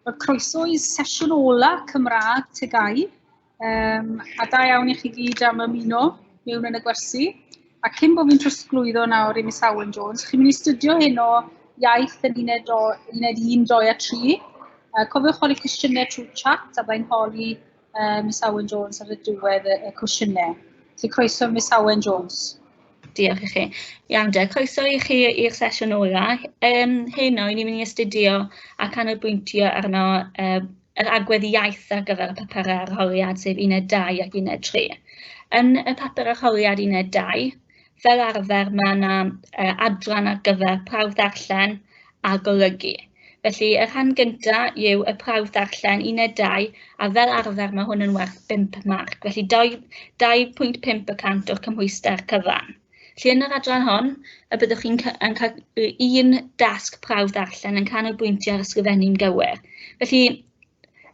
Wel, croeso i sesiwn ola Cymraeg TGAU. A da iawn i chi gyd am ymuno mewn yn y gwersi. A cyn bod fi'n trosglwyddo nawr i Miss Awen Jones, chi'n mynd i studio heno iaith yn uned, o, uned 1, 2 a 3. Cofiwch holi cwestiynau trwy chat a byddai'n holi Miss Awen Jones ar y diwedd y cwestiynau. Felly croeso Miss Awen Jones. Diolch i chi. Iawn de, croeso i chi i'r sesiwn ola. Heno, i ni'n mynd i astudio a canolbwyntio arno yr agwedd iaith ar gyfer y papurau arholiad, sef uned 2 ac uned 3. Yn y papur arholiad uned 2, fel arfer mae yna adran ar gyfer prawf ddarllen a golygu. Felly, y rhan gyntaf yw y prawf ddarllen uned 2, a fel arfer mae hwn yn werth 5 marc, felly 2.5% o'r cymhwyster cyfan. Felly yn yr adran hon, y byddwch chi'n yn cael un dasg prawf ddarllen yn canolbwyntio ar ysgrifennu'n gywir. Felly,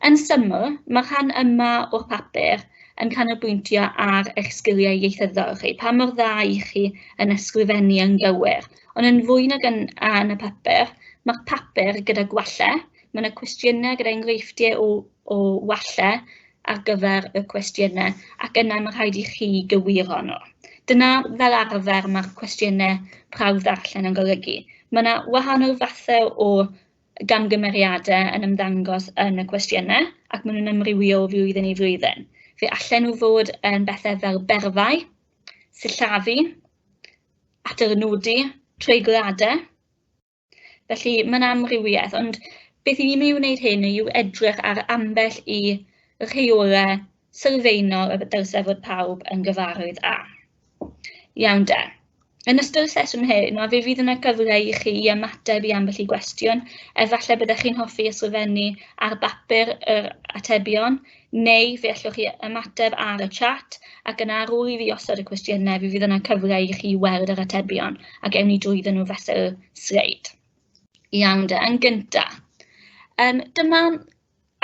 yn syml, mae'r rhan yma o'r papur yn canolbwyntio ar eich sgiliau ieithyddol chi, pa mor dda i chi yn ysgrifennu yn gywir. Ond yn fwy nag yn, yn y papur, mae'r papur gyda gwallau, mae yna cwestiynau gyda enghreifftiau o wallau ar gyfer y cwestiynau, ac yna mae rhaid i chi gywiro nhw. Dyna fel arfer mae'r cwestiynau prawf ddarllen yn golygu. Mae yna wahanol fathau o gamgymeriadau yn ymddangos yn y cwestiynau, ac maen nhw'n amrywio o flwyddyn i flwyddyn. Fe allan nhw fod yn bethau fel berfau, sillafu, atalnodi, treigladau. Felly mae'n amrywiaeth, ond beth i ni'n mynd i wneud hyn yw edrych ar ambell i rheolau sylfaenol y dylse fod pawb yn gyfarwydd â. Iawn de. Yn ystod y sesiwn hyn, fe fydd yna gyfle i chi i ymateb i ambell i gwestiwn. Efallai byddech chi'n hoffi ysgrifennu ar bapur yr atebion, neu fe allwch chi ymateb ar y chat, ac yna ar ôl i fi osod y cwestiynau, fe fydd yna cyfle i chi weld yr atebion, ac ewn ni drwyddyn nhw fesul sleid. Iawn de, yn gynta. Dyma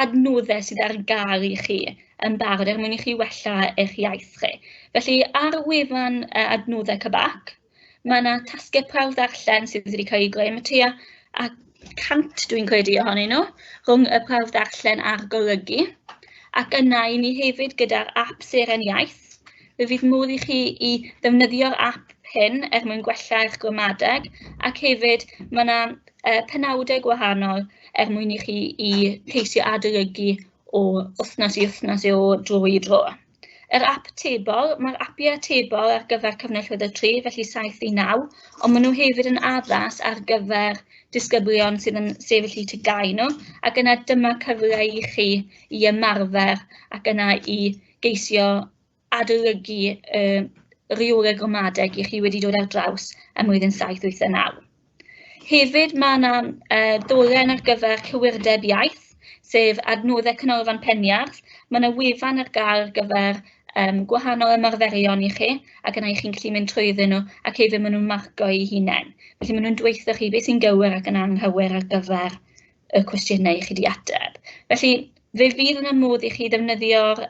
adnoddau sydd ar gael i chi yn barod er mwyn i chi wella eich iaith chi. Felly ar wefan adnoddau CBAC, mae yna tasgau prawf ddarllen sydd wedi cael eu greu. Mae tua a 100 dwi'n credu ohonyn nhw, rhwng y prawf ddarllen a'r golygu. Ac yna i ni hefyd gyda'r app Seren Iaith, fe fydd modd i chi i ddefnyddio'r app hyn er mwyn gwella eich gramadeg, ac hefyd mae yna penawdau gwahanol er mwyn i chi i ceisio adolygu o wythnos i wythnos o dro i dro. Yr app tebol, mae'r apiau tebol ar gyfer cyfnod llwyddo 3, felly 7 i 9, ond maen nhw hefyd yn addas ar gyfer disgyblion sydd yn sefyll i TGAU nhw, ac yna dyma cyfle i chi i ymarfer ac yna i geisio adolygu y rheolau gramadeg i chi wedi dod ar draws ym mlwyddyn 7, 8 a 9. Hefyd mae yna dolen ar gyfer cywirdeb iaith, sef adnoddau Canolfan Peniarth. Mae yna wefan ar gael ar gyfer gwahanol ymarferion i chi, ac yna i chi'n gallu mynd trwyddyn nhw, ac hefyd maen nhw'n marco eu hunain. Felly maen nhw'n dweutho chi beth sy'n gywir ac yn anghywir ar gyfer y cwestiynau i chi wedi ateb. Felly fe fydd yna modd i chi ddefnyddio'r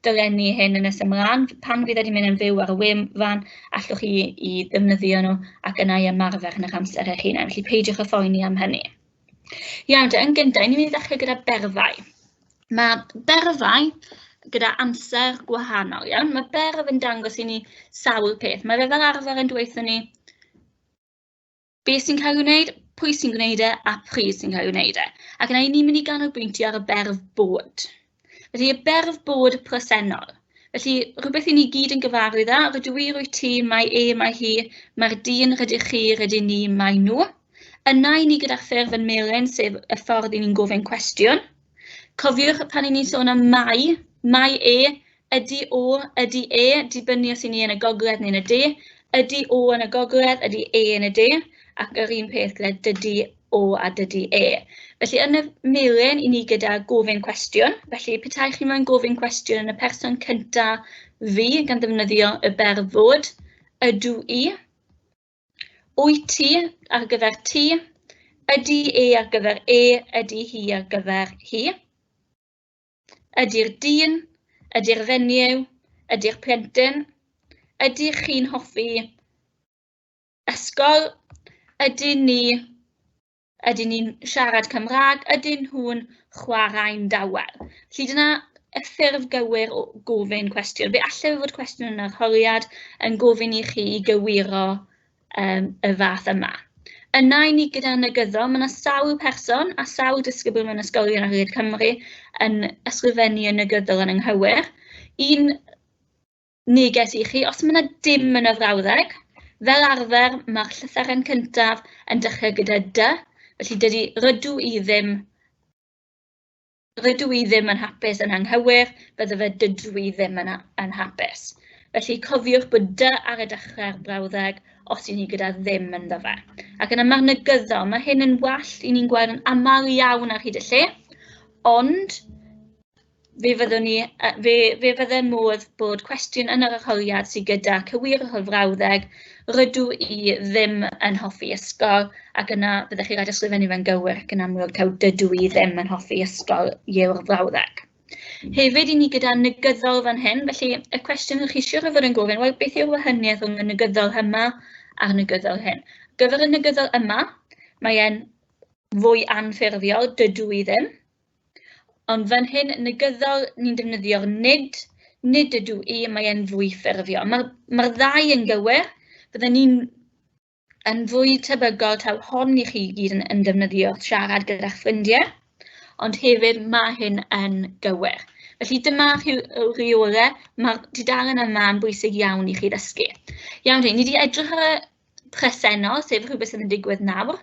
dolenni hyn yn nes ymlaen. Pan fydd wedi mynd yn fyw ar y wefan, allwch chi i ddefnyddio nhw ac yna i ymarfer yn eich amser eich hunain. Felly peidiwch â phoeni am hynny. Iawn, de, yn gyntaf, ni'n mynd i ddechrau gyda berfau. Mae berfau gyda amser gwahanol, iawn? Mae berf yn dangos i ni sawl peth. Mae fe fel arfer yn dweud ni beth sy'n cael ei wneud, pwy sy'n gwneud e, a pryd sy'n cael ei wneud e. Ac yna, ni'n mynd i ganolbwyntio ar y berf bod. Felly, y berf bod presennol. Felly, rhywbeth i ni gyd yn gyfarwydd â, rydw i, rwyt ti, mae e, mae hi, mae'r dyn, rydych chi, rydyn ni, mae nhw. Yna, i ni gyda'r ffurf yn melyn, sef y ffordd i ni'n gofyn cwestiwn. Cofiwch pan i ni'n sôn am mae, mae e, ydy o, ydy e, dibynnu os i ni yn y gogledd neu yn y de, ydy o yn y gogledd, ydy e yn y de, ac yr un peth gyda dydy o a dydy e. Felly yn y melyn, i ni gyda gofyn cwestiwn. Felly petai chi moyn gofyn cwestiwn yn y person cynta fi, gan ddefnyddio y berf fod, ydw i, wyt ti ar gyfer ti, ydy e ar gyfer e, ydy hi ar gyfer hi, ydy'r dyn, ydy'r fenyw, ydy'r plentyn, ydych chi'n hoffi ysgol, ydyn ni Ydyn ni'n siarad Cymraeg? Ydyn nhw'n chwarae'n dawel? Felly dyna y ffurf gywir o gofyn cwestiwn. Fe allai fod cwestiwn yn arholiad yn gofyn i chi i gywiro y fath yma. Yna i ni gyda negyddol, mae yna sawl person a sawl disgybl mewn ysgolion ar hyd Cymru yn ysgrifennu y negyddol yn anghywir. Un neges i chi, os mae yna dim yn y frawddeg, fel arfer mae'r llythyren cyntaf yn dechrau gyda D, felly dydy rydw i ddim, rydw i ddim yn hapus yn anghywir, bydde fe dydw i ddim yn, yn hapus. Felly cofiwch bod D ar y dechrau'r brawddeg os y'n ni gyda ddim ynddo fe. Ac yna mae'r negyddol, mae hyn yn wall i ni'n gweld yn aml iawn ar hyd y lle, ond fe fyddwn ni, fe, fe fydde modd bod cwestiwn yn yr arholiad sydd gyda cywirwch y frawddeg, rydw i ddim yn hoffi ysgol, ac yna byddech chi rhaid ysgrifennu fe'n gywir ac yn amlwg taw dydw i ddim yn hoffi ysgol yw'r frawddeg. Hefyd, i ni gyda negyddol fan hyn, felly y cwestiwn ydych chi siŵr o fod yn gofyn, wel, beth yw'r wahaniaeth rhwng y negyddol yma a'r negyddol hyn? Gyfer y negyddol yma, mae e'n fwy anffurfiol, dydw i ddim. Ond fan hyn, negyddol, ni'n defnyddio'r nid, nid ydw i, mae e'n fwy ffurfiol. Mae'r mae ddau yn gywir, bydden ni'n yn fwy tebygol taw hon i chi gyd yn, yn defnyddio siarad gyda'ch ffrindiau, ond hefyd mae hyn yn gywir. Felly dyma rheolau, mae'r tudalen yma yn bwysig iawn i chi ddysgu. Iawn, ni wedi edrych ar y presennol, sef rhywbeth sydd yn digwydd nawr,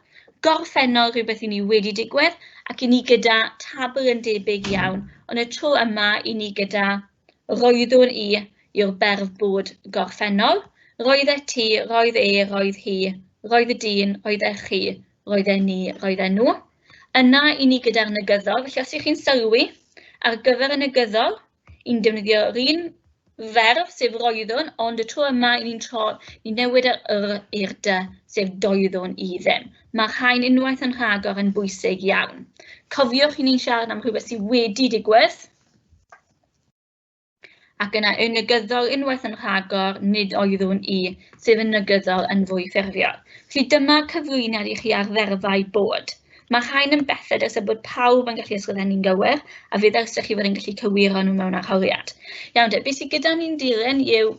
gorffennol rhywbeth i ni wedi digwydd, ac i ni gyda tabl yn debyg iawn, ond y tro yma i ni gyda roeddwn i yw'r berf bod gorffennol, roedd e ti, roedd e, roedd hi, roedd y dyn, roedd e chi, roedd e ni, roedd e nhw. Yna i ni gyda'r negyddol, felly os ych chi'n sylwi, ar gyfer y negyddol, i'n defnyddio'r un ferf, sef roeddwn, ond y tro yma i ni'n tro, ni newid yr yr i'r dy, sef doeddwn i ddim. Mae'r rhain unwaith yn rhagor yn bwysig iawn. Cofiwch i ni'n siarad am rhywbeth sydd wedi digwydd, ac yna y negyddol unwaith yn rhagor, nid oeddwn i, sef y negyddol yn fwy ffurfiol. Felly dyma cyflwyniad i chi ar ferfau bod. Mae rhain yn bethau dylse bod pawb yn gallu ysgrifennu'n gywir, a fe ddylsech chi fod yn gallu cywiro nhw mewn arholiad. Iawn te, beth sydd gyda ni'n dilyn yw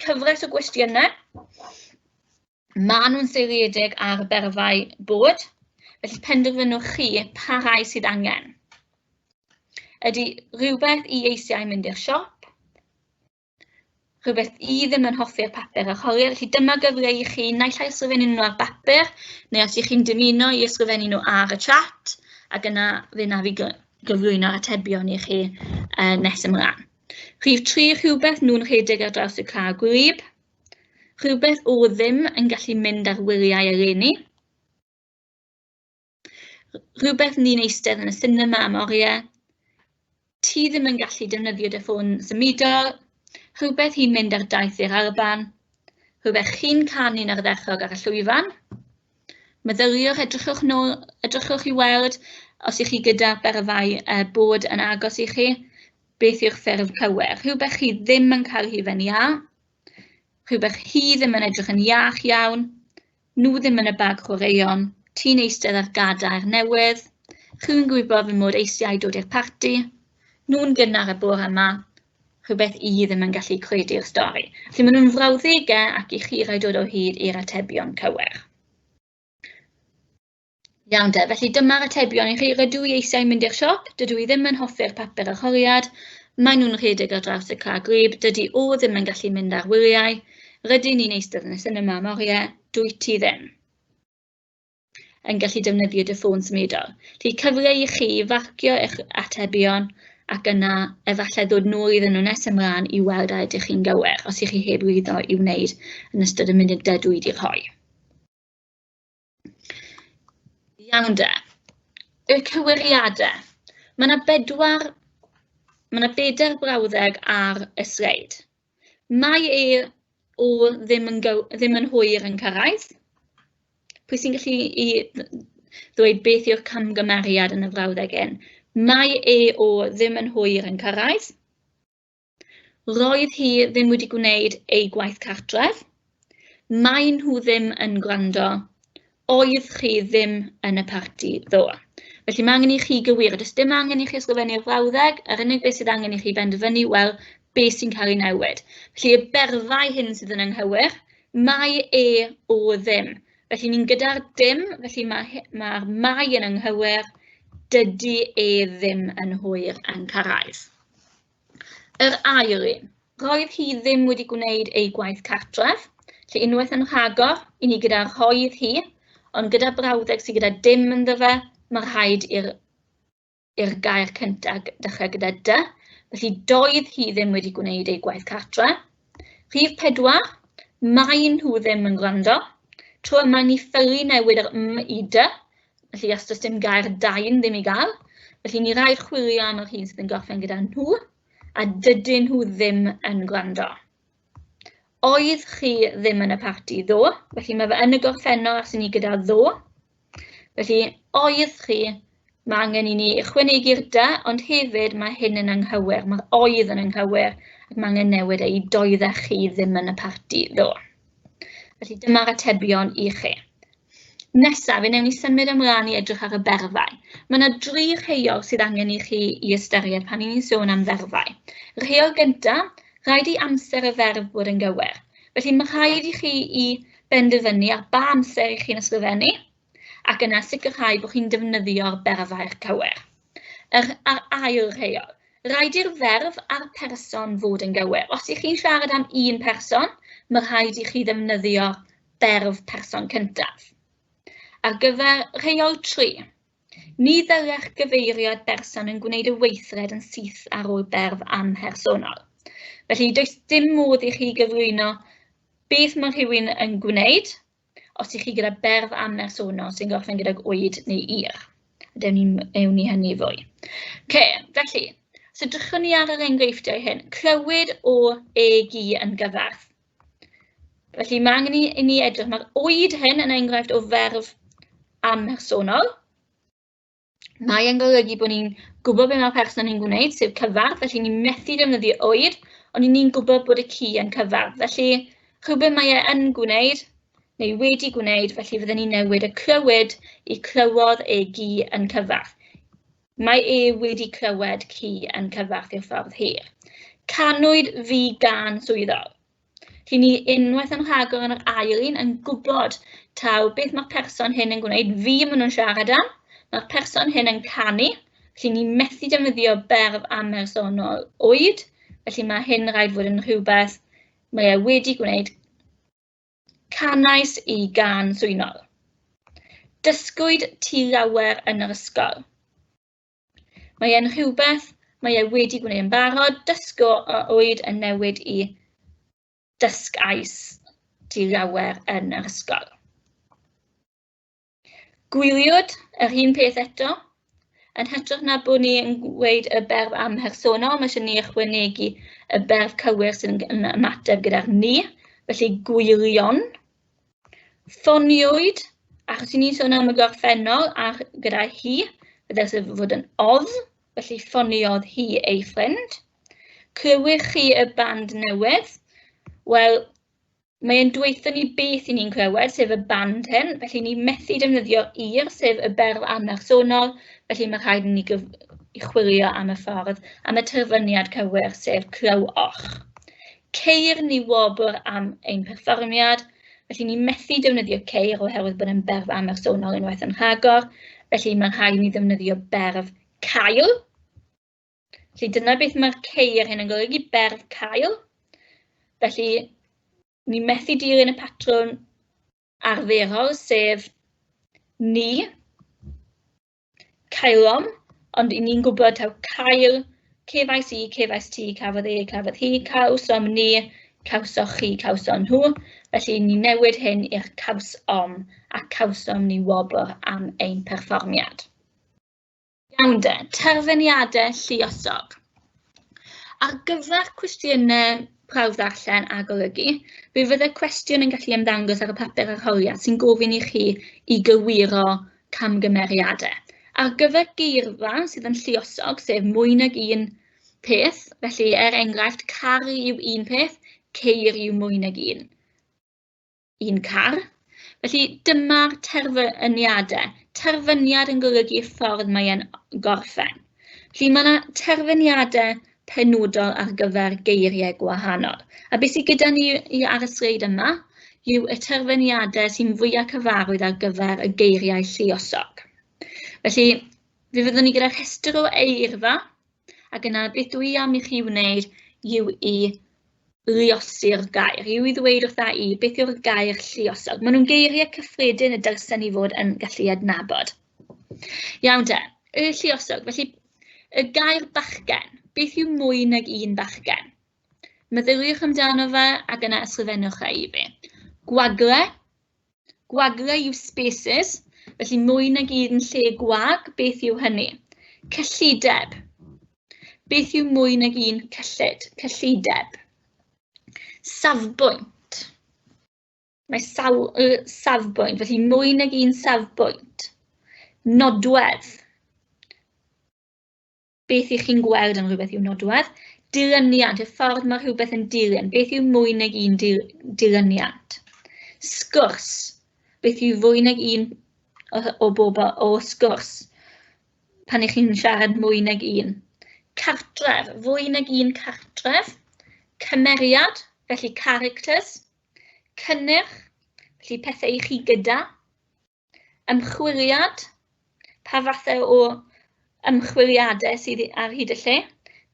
cyfres o gwestiynau. Maen nhw'n seiliedig ar berfau bod, felly penderfynwch chi pa rai sydd angen. Ydy rhywbeth i eisiau mynd i'r siop? Rhywbeth i ddim yn hoffi'r papur arholiad. Felly dyma gyfle i chi naill ai ysgrifennu nhw ar bapur, neu os ych chi'n dymuno i ysgrifennu nhw ar y chat, ac yna fe na fi gyflwyno'r atebion i chi nes ymlaen. Rhif 3, rhywbeth nhw'n rhedeg ar draws y cae gwlyb. Rhywbeth o ddim yn gallu mynd ar wyliau eleni. Rhywbeth ni'n eistedd yn y sinema am oriau. Ti ddim yn gallu defnyddio dy ffôn symudol. Rhywbeth hi'n mynd ar daith i'r Alban. Rhywbeth chi'n canu'n ardderchog ar y llwyfan. Meddyliwch, edrychwch, nôl, edrychwch i weld os ych chi gyda berfau bod yn agos i chi, beth yw'ch ffurf cywir. Rhywbeth chi ddim yn cael hufen iâ. Rhywbeth hi ddim yn edrych yn iach iawn. Nhw ddim yn y bag chwaraeon, ti'n eistedd ar gadair newydd, chi'n gwybod fy mod eisiau dod i'r parti, nhw'n gynnar y bore yma, rhywbeth i ddim yn gallu credu'r stori. Felly maen nhw'n frawddegau ac i chi rhaid dod o hyd i'r atebion cywir. Iawn te, felly dyma'r atebion i chi. Rydw i eisiau mynd i'r siop, dydw i ddim yn hoffi'r papur arholiad, maen nhw'n rhedeg ar draws y cae gwlyb, dydy o ddim yn gallu mynd ar wyliau, rydyn ni'n eistedd yn y sinema am oriau, dwyt ti ddim yn gallu defnyddio dy ffôn symudol. Felly cyfle i chi farcio eich atebion ac yna efallai ddod nôl iddyn nhw nes ymlaen i weld a ydych chi'n gywir, os ych chi heb lwyddo i wneud yn ystod y munudau dwi wedi rhoi. Iawn de. Y cywiriadau. Mae yna bedwar, mae yna bedair brawddeg ar y sleid. Mae e o ddim yn, gyw, ddim yn hwyr yn cyrraedd. Pwy sy'n gallu i ddweud beth yw'r camgymeriad yn y frawddeg hyn? Mae e o ddim yn hwyr yn cyrraedd. Roedd hi ddim wedi gwneud ei gwaith cartref. Mae nhw ddim yn gwrando. Oedd chi ddim yn y parti ddoe. Felly mae angen i chi gywiro, does dim angen i chi ysgrifennu'r frawddeg, yr unig beth sydd angen i chi benderfynu, wel, beth sy'n cael ei newid. Felly y berfau hyn sydd yn anghywir, mae e o ddim. Felly ni'n gyda'r dim, felly mae'r mae yn anghywir, dydy e ddim yn hwyr yn cyrraedd. Yr ail un, roedd hi ddim wedi gwneud ei gwaith cartref, lle unwaith yn rhagor, i ni gyda rhoedd hi, ond gyda brawddeg sydd gyda dim ynddo fe, mae rhaid i'r gair cyntaf dechrau gyda dy. Felly doedd hi ddim wedi gwneud ei gwaith cartre. Rhif 4, mae nhw ddim yn gwrando. Tro yma ni ffylu newid yr m i dy, felly os does dim gair dain ddim i gael. Felly ni rhaid chwilio am yr hun sydd yn gorffen gyda nhw, a dydyn nhw ddim yn gwrando. Oedd chi ddim yn y parti ddo, felly mae fe yn y gorffennol os ni gyda ddo. Felly oedd chi, mae angen i ni ychwanegu'r dy, ond hefyd mae hyn yn anghywir, mae'r oedd yn anghywir, ac mae angen newid e i doeddech chi ddim yn y parti ddo. Felly dyma'r atebion i chi. Nesaf, fe wnawn ni symud ymlaen i edrych ar y berfau. Mae yna 3 rheol sydd angen i chi i ystyried pan ni'n sôn am ferfau. Rheol gyntaf, rhaid i amser y ferf bod yn gywir. Felly mae rhaid i chi i benderfynu ar ba amser i chi'n ysgrifennu, ac yna sicrhau bod chi'n defnyddio'r berfau'r cywir. Yr ail rheol, rhaid i'r ferf a'r person fod yn gywir. Os ych chi'n siarad am un person, mae rhaid i chi ddefnyddio berf person cyntaf. Ar gyfer rheol 3, ni ddylech gyfeirio at berson yn gwneud y weithred yn syth ar ôl berf amhersonol. Felly, does dim modd i chi gyflwyno beth mae rhywun yn gwneud os ych chi gyda berf amhersonol sy'n gorffen gydag oed neu ir. Dewn ni hynny fwy. Okay, felly, so drychwn ni ar yr enghreifftiau hyn. Clywyd o e gi yn gyfarth. Felly mae angen i ni edrych, mae'r oed hyn yn enghraifft o ferf amhersonol. Mae e'n golygu bod ni'n gwybod beth mae'r person yn gwneud, sef cyfarth, felly ni'n methu defnyddio oed, ond ni'n gwybod bod y ci yn cyfarth. Felly rhywbeth mae e yn gwneud, neu wedi gwneud, felly fydden ni'n newid y clywed i clywodd e gi yn cyfarth. Mae e wedi clywed ci yn cyfarth i'r ffordd hir. Canwyd fi gan swyddog. Felly ni unwaith yn rhagor yn yr ail un yn gwybod taw beth mae'r person hyn yn gwneud, fi maen nhw'n siarad am, mae'r person hyn yn canu, felly ni methu defnyddio berf amhersonol oed, felly mae hyn rhaid fod yn rhywbeth mae e wedi gwneud. Canais i gan swynol. Dysgwyd ti lawer yn yr ysgol. Mae e'n rhywbeth mae e wedi gwneud yn barod, dysgo oed yn newid i dysgais ti lawer yn yr ysgol. Gwyliwyd yr un peth eto, yn hytrach na bod ni yn gweud y berf amhersonol, mae eisiau ni ychwanegu y berf cywir sydd yn ymateb gyda'r ni, felly gwylion. Ffoniwyd, achos i ni'n sôn am y gorffennol a gyda hi, byddai fod yn odd, felly ffoniodd hi ei ffrind. Clywch chi y band newydd? Wel, mae'n dweutho ni beth i ni'n clywed, sef y band hyn, felly ni methu defnyddio ir, sef y berf amhersonol, felly mae rhaid i ni chwilio am y ffordd, am y terfyniad cywir, sef clywoch. Ceir ni wobr am ein perfformiad, felly ni methu defnyddio ceir oherwydd bod yn berf amhersonol unwaith yn rhagor, felly mae rhaid i ni ddefnyddio berf cael. Felly dyna beth mae'r ceir hyn yn golygu, berf cael. Felly, ni methu dilyn y patrwm arferol, sef ni, caelom, ond i ni'n gwybod taw cael, cefais i, cefais ti, cafodd e, cafodd hi, cawsom ni, cawsoch chi, cawson nhw. Felly, ni newid hyn i'r cawsom a cawsom ni wobr am ein perfformiad. Iawn de, terfyniadau lluosog. Ar gyfer cwestiynau prawf ddarllen a golygu, fe fydd y cwestiwn yn gallu ymddangos ar y papur arholiad sy'n gofyn i chi i gywiro camgymeriadau. Ar gyfer geirfa sydd yn lluosog, sef mwy nag un peth, felly er enghraifft, car yw un peth, ceir yw mwy nag un car. Felly dyma'r terfyniadau. Terfyniad yn golygu y ffordd mae e'n gorffen. Felly mae yna terfyniadau penodol ar gyfer geiriau gwahanol. A beth sydd gyda ni ar y sleid yma yw y terfyniadau sy'n fwyaf cyfarwydd ar gyfer y geiriau lluosog. Felly, fe fyddwn ni gyda rhestr o eirfa, ac yna beth dwi am i chi wneud yw i luosi'r gair, yw i ddweud wrtha i beth yw'r gair lluosog. Maen nhw'n geiriau cyffredin y dylsen ni fod yn gallu adnabod. Iawn te, y lluosog, felly y gair bachgen, beth yw mwy nag un bachgen? Meddyliwch amdano fe ac yna ysgrifennwch e i fi. Gwagle, gwagle yw spaces, felly mwy nag un lle gwag, beth yw hynny? Cyllideb, beth yw mwy nag un cyllid? Cyllideb. Safbwynt, mae safbwynt, felly mwy nag un safbwynt. Nodwedd, beth ych chi'n gweld yn rhywbeth yw nodwedd. Dilyniant, y ffordd mae rhywbeth yn dilyn, beth yw mwy nag un dilyniant. Sgwrs, beth yw fwy nag un o bobl o sgwrs, pan ych chi'n siarad mwy nag un. Cartref, fwy nag un cartref. Cymeriad, felly characters. Cynnyrch, felly pethau i chi gyda. Ymchwiliad, pa fathau o ymchwiliadau sydd ar hyd y lle.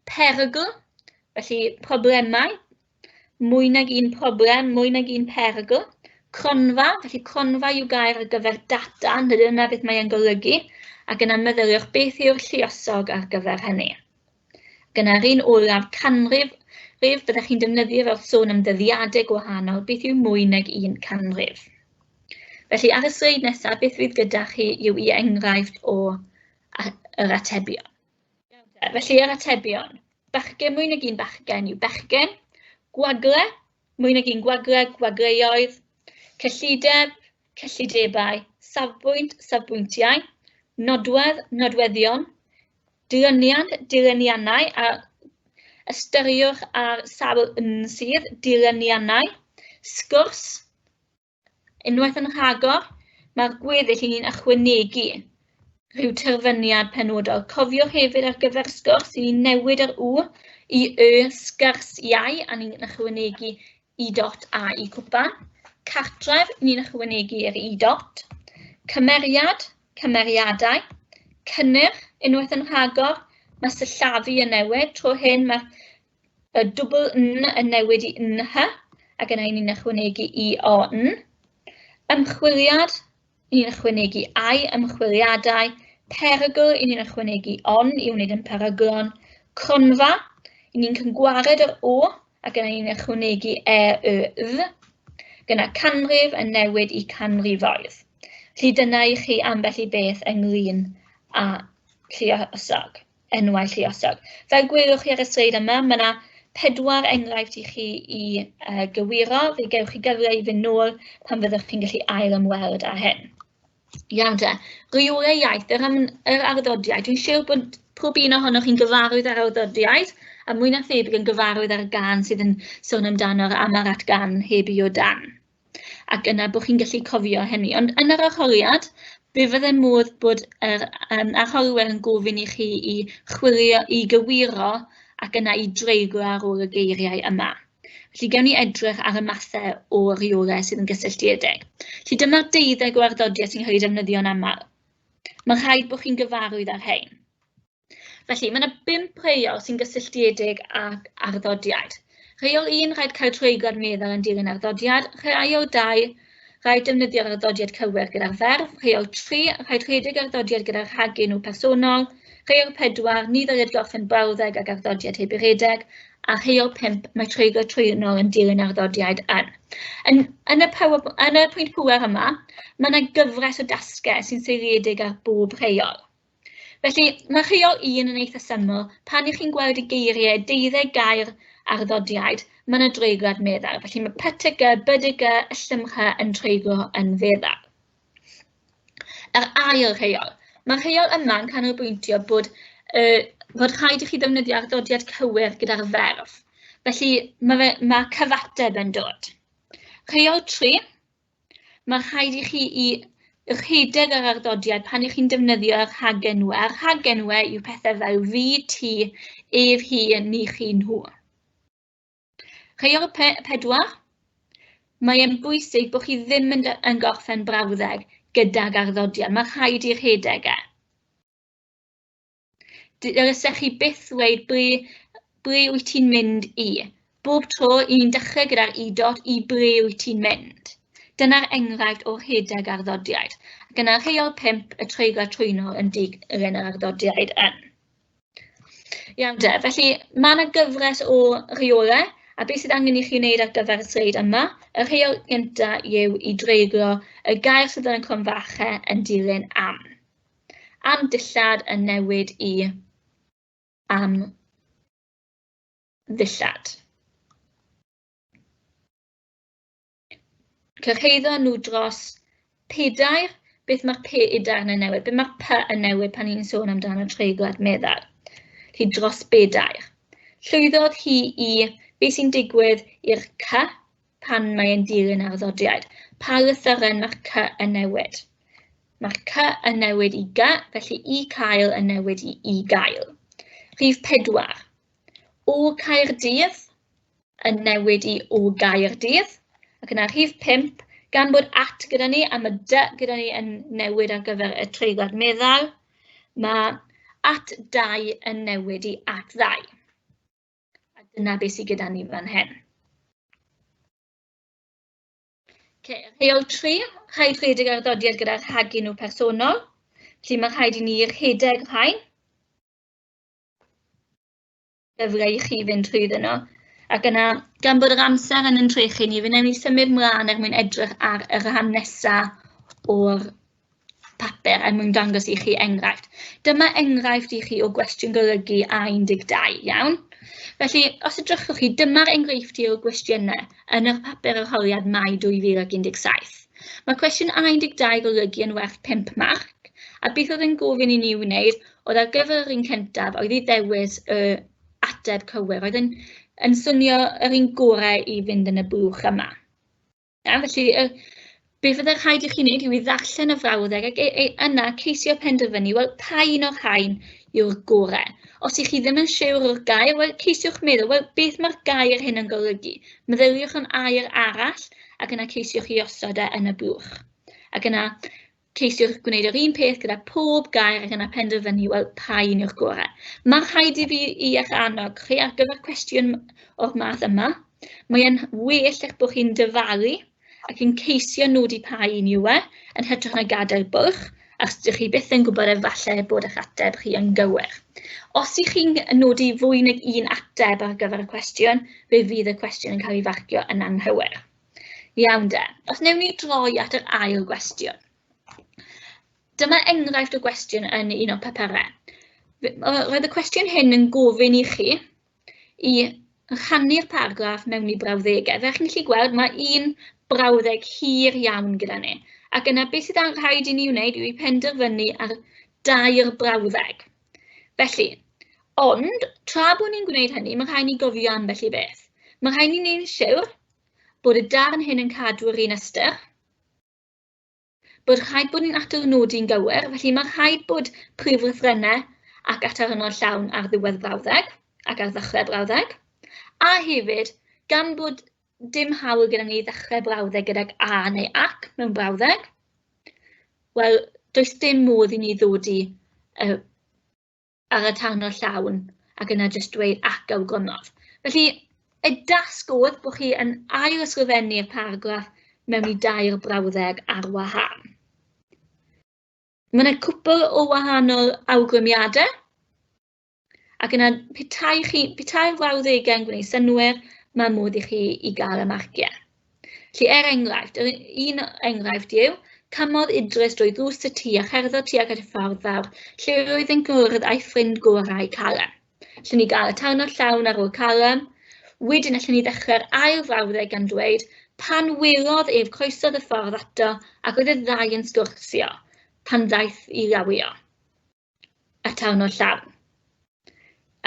Perygl, felly problemau, mwy nag un problem, mwy nag un perygl. Cronfa, felly cronfa yw gair ar gyfer data, dyna beth mae'n golygu, ac yna meddyliwch beth yw'r lluosog ar gyfer hynny. Ac yna'r un olaf, canrif, byddech chi'n defnyddio fel sôn am ddyddiadau gwahanol, beth yw mwy nag un canrif. Felly ar y sleid nesaf, beth fydd gyda chi yw i enghraifft o yr atebion. Felly yr atebion, bachgen, mwy nag un bachgen yw bechgyn, gwagle, mwy nag un gwagle, gwagleoedd, cyllideb, cyllidebau, safbwynt, safbwyntiau, nodwedd, nodweddion, dilyniant, dilyniannau, a ystyriwch ar sawl n sydd, dilyniannau, sgwrs, unwaith yn rhagor, mae'r gweddill i ni'n ychwanegu rhyw terfyniad penodol. Cofiwch hefyd ar gyfer sgwrs, i ni'n newid yr w i y sgwrs iau, a ni'n ychwanegu i dot a i cwpan. Cartref, ni'n ychwanegu yr i dot. Cymeriad, cymeriadau. Cynnyrch, unwaith yn rhagor, mae sillafu yn newid. Tro hyn mae'r y dwbl n yn newid i nh, ac yna ni'n ychwanegu i o n. Ymchwiliad, ni'n ychwanegu ai, ymchwiliadau. Perygl, ni'n ychwanegu on i wneud yn peryglon. Cronfa, ni'n cyngwared yr o, ac yna ni'n ychwanegu e, y, dd. Gyda canrif yn newid i canrifoedd. Felly dyna i chi ambell i beth ynglyn â lluosog, enwau lluosog. Fel gwelwch chi ar y sleid yma, mae yna 4 enghraifft i chi i gywiro. Fe gewch chi gyfle i fynd nôl pan fyddwch chi'n gallu ail ymweld â hyn. Iawn te, rheolau iaith, yr arddodiaid. Dwi'n siŵr bod pob un ohonoch chi'n gyfarwydd â'r arddodiaid, a mwy na thebyg yn gyfarwydd â'r gân sydd yn sôn amdano'r amarat gan heb i o dan. Ac yna bod chi'n gallu cofio hynny. Ond yn yr arholiad, fe fydde modd bod yr arholwyr yn gofyn i chi i chwilio, i gywiro ac yna i dreiglo ar ôl y geiriau yma. Felly gewn ni edrych ar y mathau o reolau sydd yn gysylltiedig. Felly dyma'r 12 o arddodiad sy'n cael ei defnyddio'n aml. Mae'n rhaid bod chi'n gyfarwydd â'r rhain. Felly, mae yna 5 rheol sy'n gysylltiedig ag arddodiad. Rheol 1, rhaid cael treiglad meddal yn dilyn arddodiad. Rheol 2, rhaid defnyddio'r arddodiad cywir gyda'r ferf. Rheol 3, rhaid rhedeg arddodiad gyda'r rhagenw personol. Rheol 4, ni ddylid gorffen brawddeg ag arddodiad heb ei redeg. A rheol 5, mae treiglad trwynol yn dilyn arddodiad yn. Yn y pwynt pŵer yma, mae yna gyfres o dasgau sy'n seiliedig ar bob rheol. Felly, mae rheol 1 yn eitha syml. Pan ych chi'n gweld y geiriau 12 gair arddodiaid, mae yna dreiglad meddal. Felly mae P, T, G, B, D, G, L, M, H yn treiglo yn feddal. Yr ail rheol. Mae'r rheol yma yn canolbwyntio bod rhaid i chi ddefnyddio arddodiad cywir gyda'r ferf. Felly mae cyfateb yn dod. Rheol 3. Mae rhaid i chi i rhedeg yr arddodiad pan ych chi'n defnyddio'r rhagenwau. A'r rhagenwau yw pethau fel fi, ti, ef, hi, ni, chi, nhw. Rheol 4, mae e'n bwysig bod chi ddim yn gorffen brawddeg gydag arddodiad. Mae rhaid i rhedeg e. Dylsech chi byth ddweud ble wyt ti'n mynd i. Bob tro, i ni'n dechrau gyda'r i dot, i ble wyt ti'n mynd. Dyna'r enghraifft o rhedeg arddodiaid. Ac yna rheol 5, y treiglad trwynol yn dilyn yr arddodiaid yn. Iawn de, felly mae yna gyfres o rheolau, a beth sydd angen i chi wneud ar gyfer y sleid yma, y rheol gyntaf yw i dreiglo y gair sydd yn y cromfachau yn dilyn am. Am dillad yn newid i am ddillad. Cyrhaeddon nhw dros 4, beth mae'r pedair yn newid? Beth mae'r p yn newid pan ni'n sôn amdano treiglad meddal? Felly dros 4. Llwyddodd hi i beth sy'n digwydd i'r c pan mae'n dilyn arddodiaid. Pa lythyren mae'r c yn newid? Mae'r c yn newid i g, felly i cael yn newid i i gael. Rhif 4. O Caerdydd yn newid i o Gaerdydd. Ac yna rhif 5, gan bod at gyda ni a mae dy gyda ni yn newid ar gyfer y treiglad meddal, mae at 2 yn newid i at 2. A dyna beth sydd gyda ni fan hyn. Okay, rheol 3, rhaid rhedeg arddodiad gyda'r rhagenw personol. Felly mae rhaid i ni rhedeg rhain. Gyfle i chi fynd trwyddyn nhw. Ac yna, gan bod yr amser yn trechu ni, fe wnawn ni symud mlaen er mwyn edrych ar y rhan nesaf o'r papur er mwyn dangos i chi enghraifft. Dyma enghraifft i chi o gwestiwn golygu A12, iawn? Felly, os edrychwch chi, dyma'r enghreifftiau o gwestiynau yn yr papur arholiad Mai 2017. Mae cwestiwn A12 golygu yn werth 5 marc, a beth oedd yn gofyn i ni wneud oedd ar gyfer yr un cyntaf oedd i ddewis y ateb cywir, oedd yn swnio yr un gorau i fynd yn y blwch yma. Ja, felly, beth fyddai rhaid i chi wneud yw i ddarllen y frawddeg ac yna ceisio penderfynu, wel, pa un o'r rhain yw'r gorau. Os ych chi ddim yn siŵr o'r gair, wel, ceisiwch meddwl, wel, beth mae'r gair hyn yn golygu? Meddyliwch am air arall ac yna ceisiwch i osod e yn y blwch. Ac yna ceisiwch gwneud yr un peth gyda pob gair ac yna penderfynu, wel, pa un yw'r gorau. Mae rhaid i fi i eich annog chi ar gyfer cwestiwn o'r math yma. Mae'n well eich bod chi'n dyfalu ac yn ceisio nodi pa un yw e, yn hytrach na gadael bwlch, achos dych chi byth yn gwybod efallai bod eich ateb chi yn gywir. Os ych chi'n nodi fwy nag un ateb ar gyfer y cwestiwn, fe fydd y cwestiwn yn cael ei farcio yn anghywir. Iawn de, os wnawn ni droi at yr ail gwestiwn. Dyma enghraifft o gwestiwn yn un o'r papurau. Roedd y cwestiwn hyn yn gofyn i chi i rhannu'r paragraff mewn i brawddegau. Fel chi'n gallu gweld, mae un brawddeg hir iawn gyda ni. Ac yna beth sydd yn rhaid i ni wneud yw i penderfynu ar 2 brawddeg. Felly, ond tra bod ni'n gwneud hynny, mae rhaid ni gofio ambell i beth. Mae rhaid ni wneud yn siwr bod y darn hyn yn cadw'r un ystyr, bod rhaid bod ni'n atalnodi'n gywir, felly mae rhaid bod prif lythrennau ac atalnod llawn ar ddiwedd brawddeg ac ar ddechrau brawddeg, a hefyd, gan bod dim hawl gyda ni ddechrau brawddeg gydag a neu ac mewn brawddeg, wel, does dim modd i ni ddod i ar y tarnod llawn ac yna jyst dweud ac awgrymodd. Felly, y dasg oedd bod chi yn ail ysgrifennu'r paragraff mewn i 2 brawddeg ar wahân. Mae yna cwpl o wahanol awgrymiadau, ac yna petai'r frawddegau yn gwneud synnwyr, mae modd i chi i gael y marciau. Felly, er enghraifft, yr un enghraifft yw, camodd Idris drwy ddrws y tŷ a cherddodd tuag at y ffordd fawr, lle roedd yn gwrdd â'i ffrind gorau Callum. Allen ni gael y tarnod llawn ar ôl Callum. Wedyn allen ni ddechrau'r ail frawddeg gan dweud, pan welodd ef croesodd y ffordd ato ac oedd y ddau yn sgwrsio pan ddaeth i lawio. Y tarnod llawn.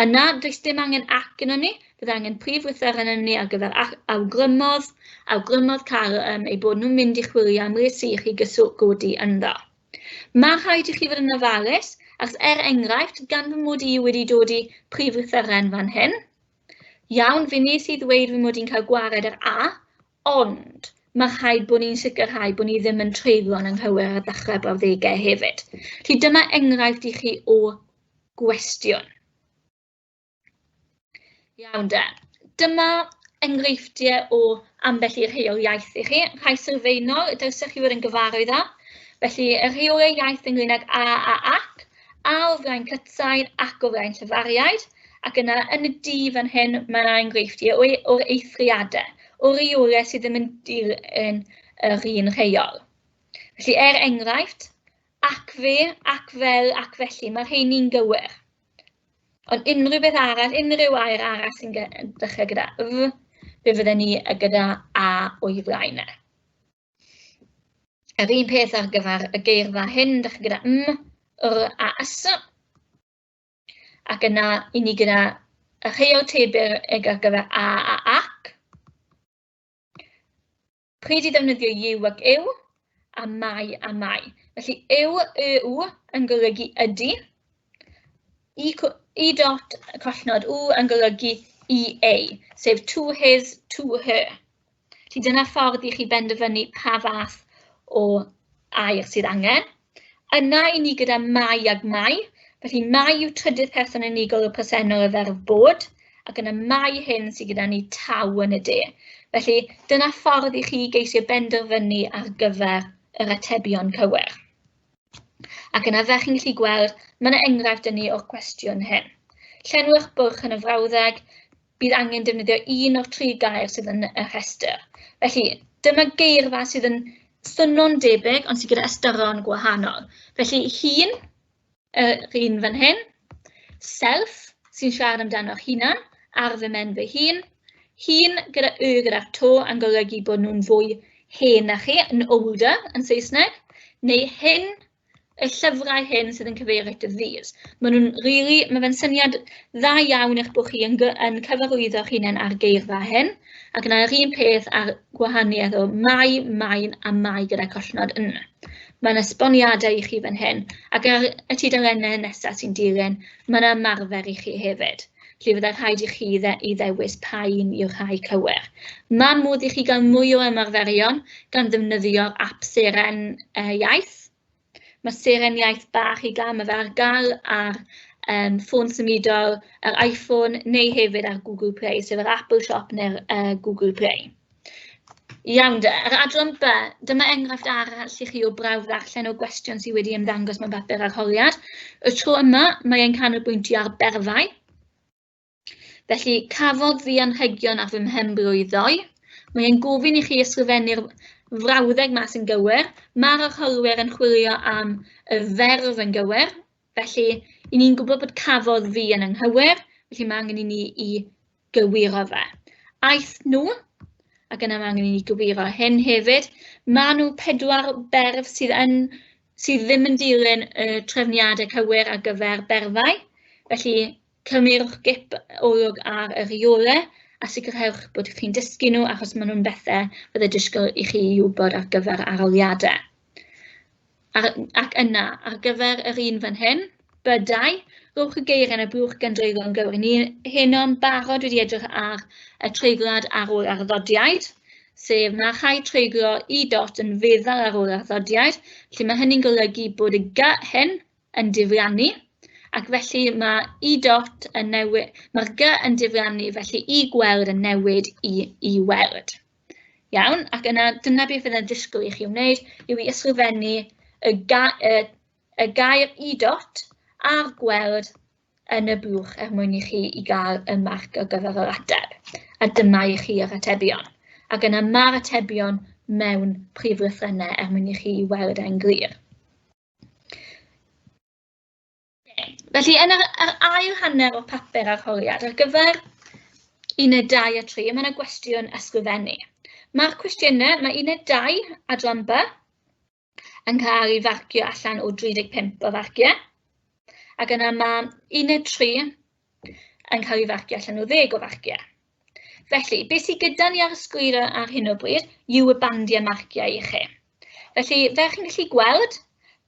Yna, does dim angen ac yno ni, Bydd angen prif lythyren arnon ni ar gyfer awgrymodd, awgrymodd Carl eu bod nhw'n mynd i chwilio am le sych i godi ynddo. Mae rhaid i chi fod yn ofalus, achos er enghraifft, gan fy mod i wedi dod i prif lythyren fan hyn, iawn, fe wnes i ddweud fy mod i'n cael gwared ar A, ond mae rhaid bod ni'n sicrhau bod ni ddim yn treiglo'n anghywir ar ddechrau brawddegau hefyd. Felly dyma enghraifft i chi o gwestiwn. Iawn de, dyma enghreifftiau o ambell i'r rheol iaith i chi, rhai sylfaenol y dylsech chi fod yn gyfarwydd â. Felly, y rheolau iaith ynglyn ag a a ac, a o flaen cytsain ac o flaen llefariaid, ac yna yn y du fan hyn mae yna enghreifftiau o'r eithriadau, o reolau sydd ddim yn dilyn yr un rheol. Felly, er enghraifft, ac fe, ac fel, ac felly, mae'r rheini'n gywir. Ond unrhyw beth arall, unrhyw air arall sy'n dechrau gyda f, fe fydden ni gyda a o'i flaen e. Yr un peth ar gyfer y geirfa hyn, dechrau gyda m, r a s. Ac yna, i ni gyda y rheol tebyg ar gyfer a a ac. Pryd i ddefnyddio yw ac yw, a mae a mae. Felly yw, y, w yn golygu ydy. I, I dot collnod w yn golygu i ei, sef to his, to her. Felly dyna ffordd i chi benderfynu pa fath o air sydd angen. Yna i ni gyda mae ag mae. Felly mae yw trydydd person unigol y presennol y ferf bod, ac yna mae hyn sydd gyda ni taw yn y de. Felly dyna ffordd i chi geisio benderfynu ar gyfer yr atebion cywir. Ac yna fel chi'n gallu gweld, mae yna enghraifft yn ni o'r cwestiwn hyn. Llenwch bwrch yn y frawddeg, bydd angen defnyddio un o'r tri gair sydd yn y rhestr. Felly, dyma geirfa sydd yn swnio'n debyg, ond sydd gyda ystyron gwahanol. Felly, hun, yr un fan hyn, self, sy'n siarad amdano'ch hunan, ar fy mhen fy hun, hun gyda y gyda'r to yn golygu bod nhw'n fwy hen na chi, yn older yn Saesneg, neu hyn, y llyfrau hyn sydd yn cyfeirio at y these. Maen nhw'n rili, mae fe'n syniad dda iawn eich bod chi yn cyfarwyddo'ch hunain ar geirfa hyn, ac yna yr un peth ar gwahaniaeth o mae, mae'n a mae gyda collnod yn. Mae yna esboniadau i chi fan hyn, ac ar y tudalennau nesaf sy'n dilyn, mae yna ymarfer i chi hefyd. Felly fyddai rhaid i chi i ddewis pa un yw'r rhai cywir. Mae modd i chi gael mwy o ymarferion gan ddefnyddio'r app Seren Iaith. Mae Seren Iaith bach i gael, mae fe ar gael ar ffôn symudol, yr iPhone neu hefyd ar Google Play, sef yr Apple Shop neu'r Google Play. Iawn de, yr adran B, dyma enghraifft arall i chi o brawf ddarllen o gwestiwn sydd wedi ymddangos mewn papur arholiad. Y tro yma, mae e'n canolbwyntio ar berfau. Felly, cafodd fi anrhegion ar fy mhenblwydd ddoe. Mae e'n gofyn i chi ysgrifennu'r frawddeg mas yn gywir. Mae'r arholwyr yn chwilio am y ferf yn gywir. Felly, i ni'n gwybod bod cafodd fi yn anghywir, felly mae angen i ni i gywiro fe. Aeth nhw, ac yna mae angen i ni gywiro hyn hefyd. Mae nhw pedwar berf sydd ddim yn dilyn y trefniadau cywir ar gyfer berfau. Felly, cymerwch gip olwg ar y rheolau a sicrhewch bod chi'n dysgu nhw, achos maen nhw'n bethau fydde disgwyl i chi i wybod ar gyfer arholiadau. Ac yna, ar gyfer yr un fan hyn, bydau, rhowch y geiriau yn y blwch gan dreiglo yn gywir. Ni heno'n barod wedi edrych ar y treiglad ar ôl arddodiaid, sef mae rhai treiglo i dot yn feddal ar ôl arddodiaid, felly mae hynny'n golygu bod y g hyn yn diflannu, ac felly mae i dot yn newid, mae'r g yn diflannu, felly i gweld yn newid i weld. Iawn, ac yna dyna beth fydd yn disgwyl i chi wneud, yw i ysgrifennu y gair i dot a'r gweld yn y blwch er mwyn i chi i gael y marc ar gyfer yr ateb. A dyma i chi yr atebion. Ac yna mae'r atebion mewn prif lythrennau er mwyn i chi i weld e'n glir. Felly, yn yr ail hanner o'r papur arholiad, ar gyfer uned 2 a 3, mae yna gwestiwn ysgrifennu. Mae'r cwestiynau, mae uned 2 adran B yn cael ei farcio allan o 35 o farciau, ac yna mae uned 3 yn cael ei farcio allan o 10 o farciau. Felly, beth sydd gyda ni ar y sgrin ar hyn o bryd yw y bandiau marciau i chi. Felly, fel chi'n gallu gweld,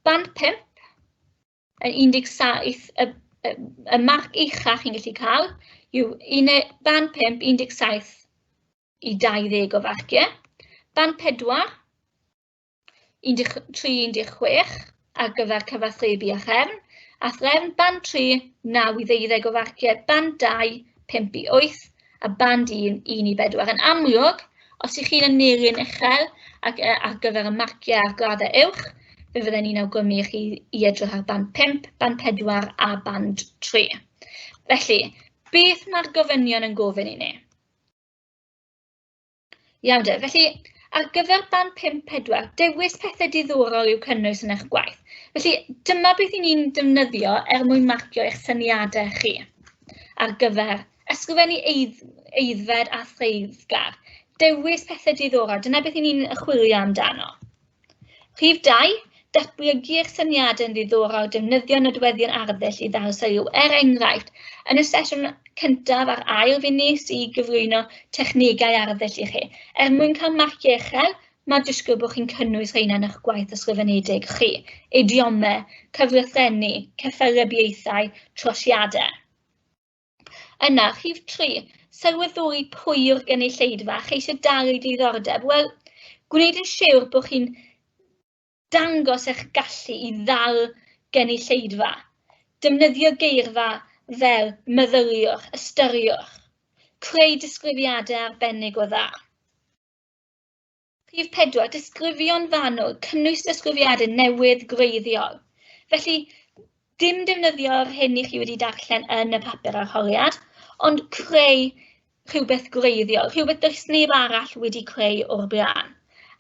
band 5 yn 17, y marc ucha chi'n gallu cael yw band 5, 17 i 20 o farciau. Band 4, 13, 16 ar gyfer cyfathrebu a threfn. A threfn band 3, 9 i 12 o farciau, band 2, 5 i 8, a band 1, 1 i 4. Yn amlwg, os ych chi'n anelu'n uchel ac ar gyfer y marciau a'r graddau uwch, fe fydden ni'n awgrymu i chi i edrych ar band 5, band 4 a band 3. Felly, beth mae'r gofynion yn gofyn i ni? Iawn de, felly ar gyfer band 5, 4, dewis pethau diddorol i'w cynnwys yn eich gwaith. Felly dyma beth i ni'n defnyddio er mwyn marcio eich syniadau chi ar gyfer ysgrifennu aeddfed a threiddgar. Dewis pethau diddorol, dyna beth i ni'n chwilio amdano. Rhif 2, datblygu eich syniadau yn ddiddorol, defnyddio nodweddion arddull i ddal sylw. Er enghraifft, yn y sesiwn cyntaf a'r ail, fe wnes i gyflwyno technegau arddull i chi. Er mwyn cael marciau uchel, mae disgwyl bod chi'n cynnwys rheina yn eich gwaith ysgrifenedig chi. Idiomau, cyflythrennu, cyffelybiaethau, trosiadau. Yna, rhif 3, sylweddoli pwy yw'r gynulleidfa, cheisio dal eu diddordeb. Wel, gwneud yn siŵr bod chi'n dangos eich gallu i ddal gynulleidfa. Defnyddio geirfa fel meddyliwch, ystyriwch. Creu disgrifiadau arbennig o dda. Rhif 4, disgrifio'n fanwl, cynnwys disgrifiadau newydd gwreiddiol. Felly, dim defnyddio'r hyn i chi wedi darllen yn y papur arholiad, ond creu rhywbeth gwreiddiol, rhywbeth does neb arall wedi creu o'r blaen.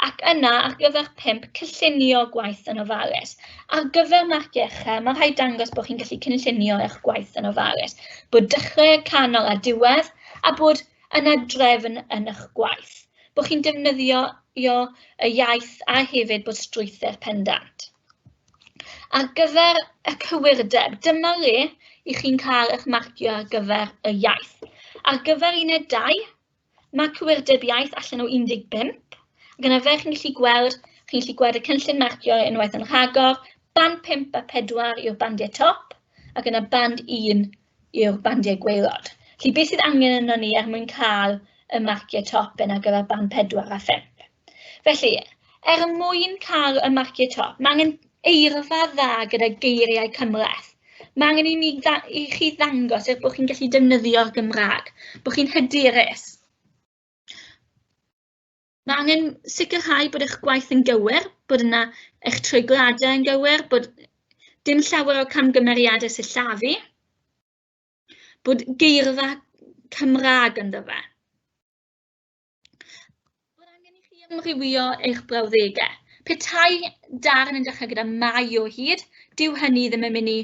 Ac yna, ar gyfer 5, cynllunio gwaith yn ofalus. Ar gyfer marciau uchel, mae rhaid dangos bod chi'n gallu cynllunio eich gwaith yn ofalus, bod dechrau, canol a diwedd, a bod yna drefn yn eich gwaith. Bod chi'n defnyddio y iaith a hefyd bod strwythur pendant. Ar gyfer y cywirdeb, dyma le i chi'n cael eich marcio ar gyfer y iaith. Ar gyfer uned 2, mae cywirdeb iaith allan o 15. Ac yna fel chi'n gallu gweld, chi'n gallu gweld y cynllun marcio unwaith yn rhagor, band 5 a 4 yw'r bandiau top, ac yna band 1 yw'r bandiau gwaelod. Felly beth sydd angen yno ni er mwyn cael y marciau top yna ar gyfer band 4 a 5? Felly, er mwyn cael y marciau top, mae angen eirfa dda gyda geiriau cymhleth. Mae angen i chi ddangos eich bod chi'n gallu defnyddio'r Gymraeg, bod chi'n hyderus. Mae angen sicrhau bod eich gwaith yn gywir, bod yna eich treigladau yn gywir, bod dim llawer o camgymeriadau sillafu, bod geirfa Cymraeg ynddo fe. Bod angen i chi amrywio eich brawddegau. Petai darn yn dechrau gyda mae o hyd, dyw hynny ddim yn mynd i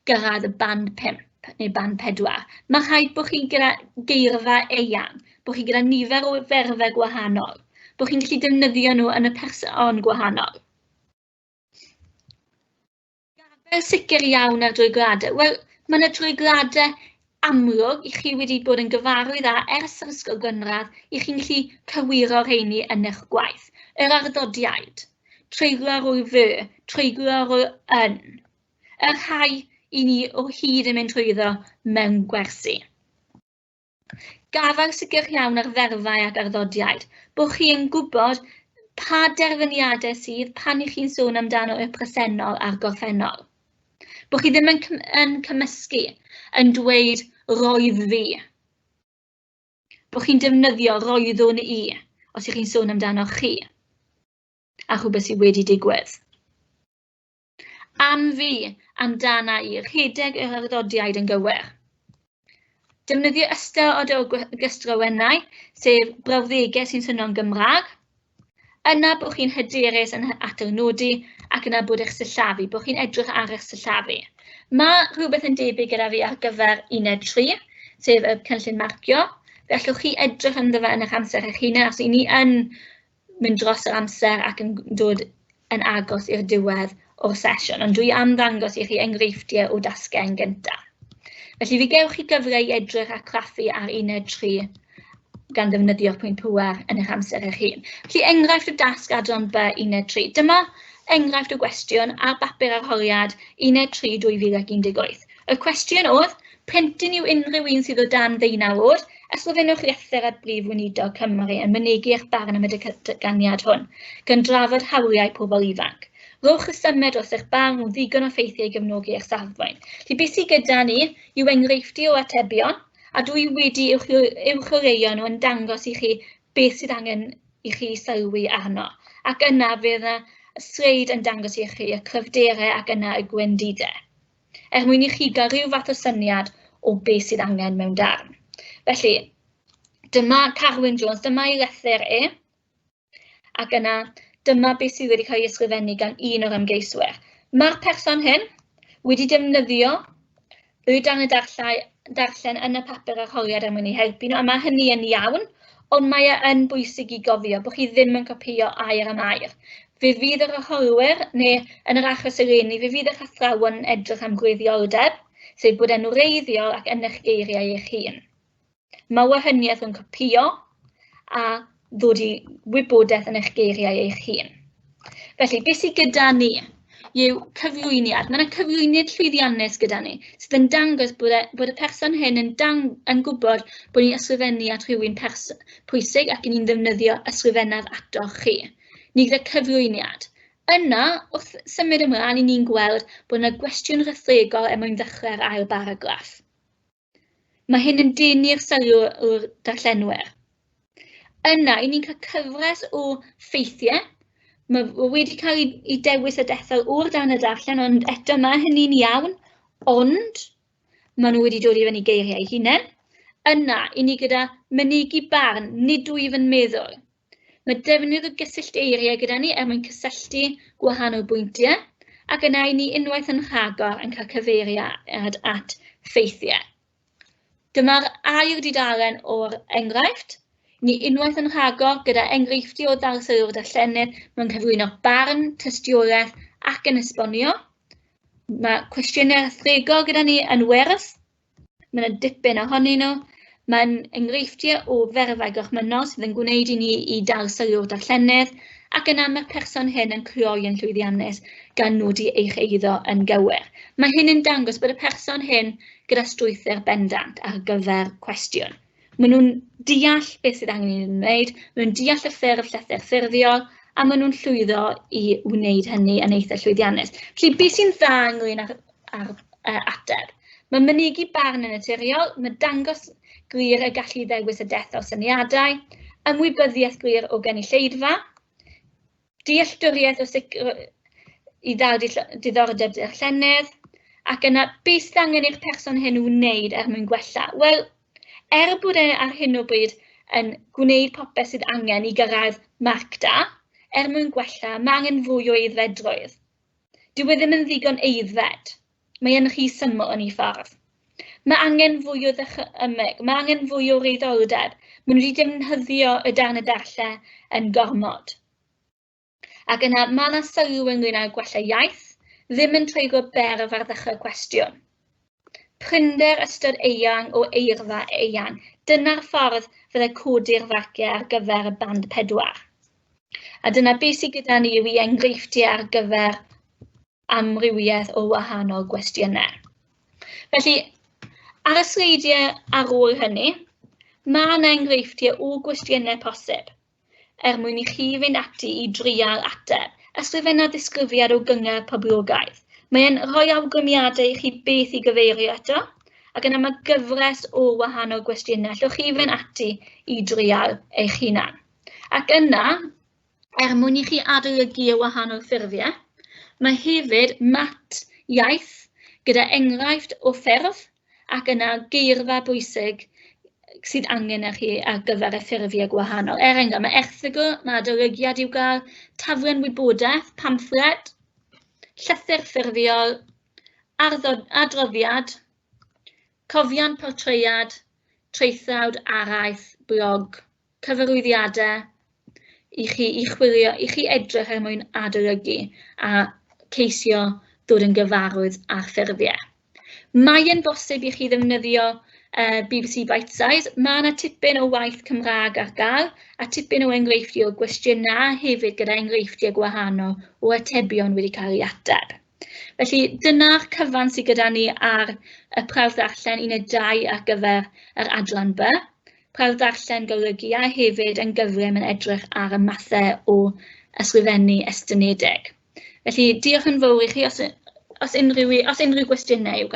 gyrraedd y band 5 neu band 4. Mae rhaid bod chi gyda geirfa eang, bod chi gyda nifer o ferfau gwahanol, bod chi'n gallu defnyddio nhw yn y person gwahanol. Gafael sicr iawn ar dreigladau. Wel, mae yna treigladau amlwg i chi wedi bod yn gyfarwydd â ers yr ysgol gynradd, i chi'n gallu cywiro rheini yn eich gwaith. Yr arddodiaid, treiglo ar ôl fy, treiglo ar ôl yn. Y rhai i ni o hyd yn mynd trwyddo mewn gwersi. Gafael sicr iawn ar ferfau ac arddodiaid, bod chi yn gwybod pa derfyniadau sydd pan i chi'n sôn amdano y presennol a'r gorffennol. Bod chi ddim yn cymysgu, yn dweud roedd fi. Bod chi'n defnyddio roeddwn i, os ych chi'n sôn amdano chi, a rhywbeth sydd wedi digwydd. Am fi, amdana i, rhedeg yr arddodiaid yn gywir. Defnyddio ystod o gystrawennau, sef brawddegau sy'n swnio'n Gymraeg. Yna bod chi'n hyderus yn atalnodi ac yna bod eich sillafu, bod chi'n edrych ar eich sillafu. Mae rhywbeth yn debyg gyda fi ar gyfer uned 3, sef y cynllun marcio. Fe allwch chi edrych ynddo fe yn eich amser eich hunain, os 'y ni yn mynd dros yr amser ac yn dod yn agos i'r diwedd o'r sesiwn, ond dwi am ddangos i chi enghreifftiau o dasgau yn gyntaf. Felly fe gewch chi gyfle i edrych a craffu ar uned 3 gan ddefnyddio'r pwynt pŵer yn eich amser eich hun. Felly enghraifft o dasg adran B uned 3. Dyma enghraifft o gwestiwn ar bapur arholiad uned 3 2018. Y cwestiwn oedd, plentyn yw unrhyw un sydd o dan 19 oed, ysgrifennwch lythyr at Brif Weinidog Cymru yn mynegi eich barn am y datganiad hwn, gan drafod hawliau pobl ifanc. Rhowch resymau dros eich barn mewn ddigon o ffeithiau i gefnogi eich safbwynt. Felly beth sydd gyda ni yw enghreifftiau o atebion, a dwi wedi uwcholeuo nhw yn dangos i chi beth sydd angen i chi sylwi arno. Ac yna fydd yna sleid yn dangos i chi y cryfderau ac yna y gwendidau, er mwyn i chi gael rhyw fath o syniad o beth sydd angen mewn darn. Felly, dyma Carwyn Jones, dyma ei lythyr e, ac yna dyma beth sydd wedi cael ei ysgrifennu gan un o'r ymgeiswyr. Mae'r person hyn wedi defnyddio y darn y darllen yn y papur arholiad er mwyn eu helpu nhw, a mae hynny yn iawn, ond mae e yn bwysig i gofio bod chi ddim yn copïo air am air. Fe fydd yr arholwyr, neu yn yr achos eleni, fe fydd eich athrawon yn edrych am gwreiddioldeb, sef bod e'n wreiddiol ac yn eich geiriau eich hun. Mae wahaniaeth yn copïo a ddod i wybodaeth yn eich geiriau eich hun. Felly, beth sydd gyda ni yw cyflwyniad. Mae yna cyflwyniad llwyddiannus gyda ni, sydd yn dangos bod y person hyn yn gwybod bod ni'n ysgrifennu at rhywun pwysig ac ni'n ddefnyddio ysgrifennaf atoch chi. Ni gyda cyflwyniad. Yna, wrth symud ymlaen, i ni'n gweld bod yna gwestiwn rhethregol er mwyn ddechrau'r ail baragraff. Mae hyn yn denu'r sylw o'r darllenwyr. Yna, i ni'n cael cyfres o ffeithiau. Mae wedi cael ei dewis a dethol o'r darn y darllen, ond eto mae hynny'n iawn, ond maen nhw wedi dod i fyny geiriau eu hunain. Yna, i ni gyda mynegi barn, nid wyf yn meddwl. Mae defnydd o gysyllteiriau gyda ni er mwyn cysylltu gwahanol bwyntiau, ac yna i ni unwaith yn rhagor yn cael cyfeiriad at ffeithiau. Dyma'r ail dudalen o'r enghraifft. Ni unwaith yn rhagor gyda enghreifftiau o ddal sylw'r darllenydd mewn cyflwyno barn, tystiolaeth ac yn esbonio. Mae cwestiynau rhethregol gyda ni yn wyrdd. Mae yna dipyn ohonyn nhw. Mae'n enghreifftiau o ferfau gorchmynnol sydd yn gwneud i ni i dal sylw'r darllenydd, ac yna mae'r person hyn yn cloi yn llwyddiannus gan nodi eich eiddo yn gywir. Mae hyn yn dangos bod y person hyn gyda strwythur bendant ar gyfer cwestiwn. Maen nhw'n deall beth sydd angen iddyn nhw wneud, maen nhw'n deall y ffurf llythyr ffurfiol, a maen nhw'n llwyddo i wneud hynny yn eitha llwyddiannus. Felly, beth sy'n dda ynglyn â'r ateb? Mae mynegi barn yn naturiol, mae dangos glir y gallu i ddewis a dethol syniadau, ymwybyddiaeth glir o gynulleidfa, dealltwriaeth o i ddal diddordeb darllenydd, ac yna beth sydd angen i'r person hyn wneud er mwyn gwella? Wel, er bod e ar hyn o bryd yn gwneud popeth sydd angen i gyrraedd marc da, er mwyn gwella, mae angen fwy o aeddfedrwydd. Dyw e ddim yn ddigon aeddfed. Mae e'n rhy syml yn ei ffordd. Mae angen fwy o ddychymyg, mae angen fwy o wreiddioldeb. Maen nhw wedi defnyddio y darn y darllen yn gormod. Ac yna, mae yna sylw ynglyn â gwella iaith, ddim yn treiglo berf ar ddechrau cwestiwn. Prinder ystod eang o eirfa eang. Dyna'r ffordd fydde codi'r farciau ar gyfer y band 4. A dyna beth sydd gyda ni yw i enghreifftiau ar gyfer amrywiaeth o wahanol gwestiynau. Felly, ar y sleidiau ar ôl hynny, mae yna enghreifftiau o gwestiynau posib er mwyn i chi fynd ati i drial ateb. Ysgrifenna ddisgrifiad o gyngerdd poblogaidd. Mae'n rhoi awgrymiadau i chi beth i gyfeirio ato, ac yna mae gyfres o wahanol gwestiynau. Allwch chi fynd ati i drial eich hunan. Ac yna, er mwyn i chi adolygu y wahanol ffurfiau, mae hefyd mat iaith gyda enghraifft o ffurf ac yna geirfa bwysig sydd angen ar chi ar gyfer y ffurfiau gwahanol. Er enghraifft, mae erthygl, mae adolygiad i'w gael, taflen wybodaeth, pamffled, llythyr ffurfiol, adroddiad, cofiant portread, traethawd, araith, blog, cyfarwyddiadau i chi i chwilio, i chi edrych er mwyn adolygu a ceisio ddod yn gyfarwydd â'r ffurfiau. Mae yn bosib i chi ddefnyddio BBC Bitesize. Mae yna tipyn o waith Cymraeg ar gael, a tipyn o enghreifftiau o gwestiynau hefyd gyda enghreifftiau gwahanol o atebion wedi cael eu ateb. Felly dyna'r cyfan sydd gyda ni ar y prawf ddarllen uned 2 ar gyfer yr adran B. Prawf ddarllen golygu a hefyd yn gyflym yn edrych ar y mathau o ysgrifennu estynedig. Felly diolch yn fawr i chi os unrhyw gwestiynau i'w gael.